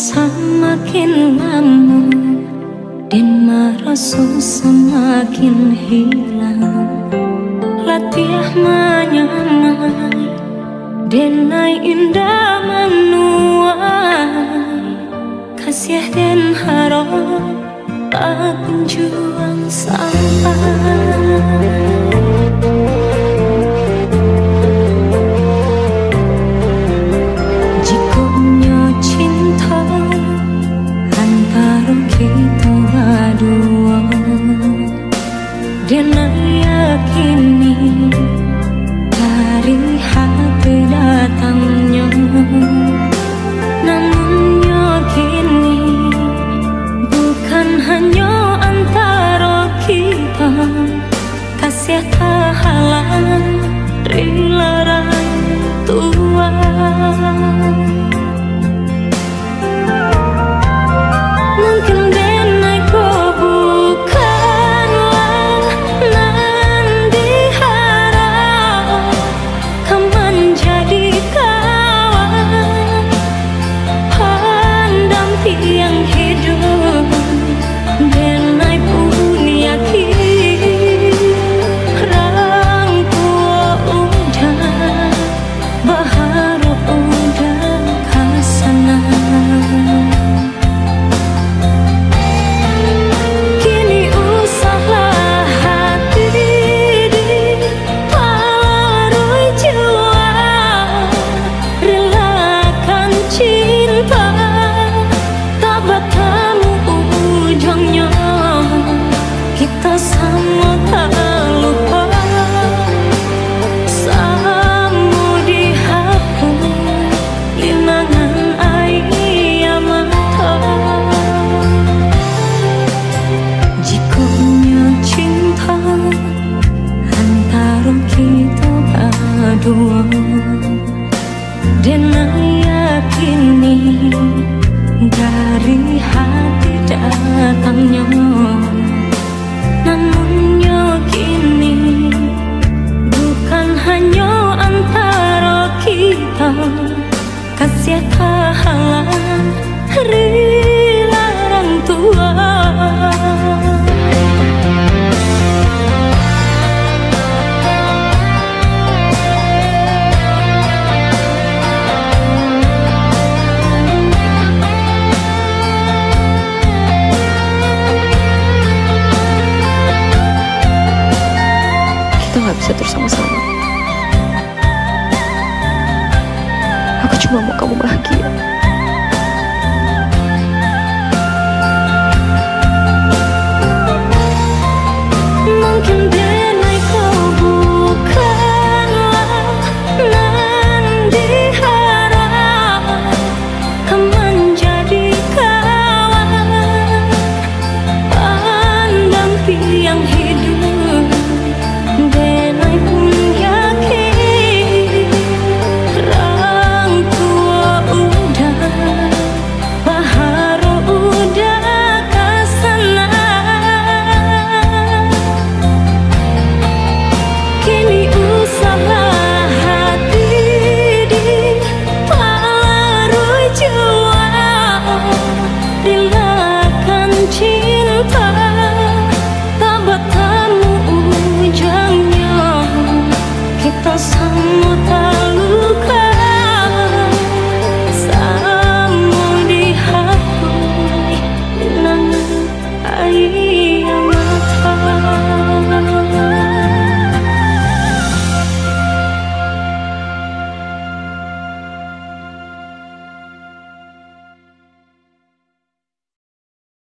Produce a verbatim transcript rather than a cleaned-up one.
Samakin lamo, den maraso samakin hilang. Latiah manyamai, den lai indak manuai. Kasiah den harok, takunjuang sampai. Jikok nyo cinto antaro kito baduo, den nan yakini dari hati datangnyo. Namun nyo kini bukan hanyo antaro kito, kasiah tahalang di larang tuo. Mungkin den ko bukanlah nan diharap, ka manjadi kawan, pandamping hidup, den pun yakin, rang tuo udah baharok udah ka sanang. Kini usahlah hati diparuik jua, relakan cinta tak batamu ujuangnyo. Kito samo talupo, samo dihapuih linangan aia mato. Jikok nyo cinto antaro kito baduo, den nan yakini dari hati datangnyo. Namun nyo kini bukan hanyo antaro kito, kasiah tahalang di larang tuo. Kita nggak bisa terus sama-sama. Aku cuma mau kamu bahagia.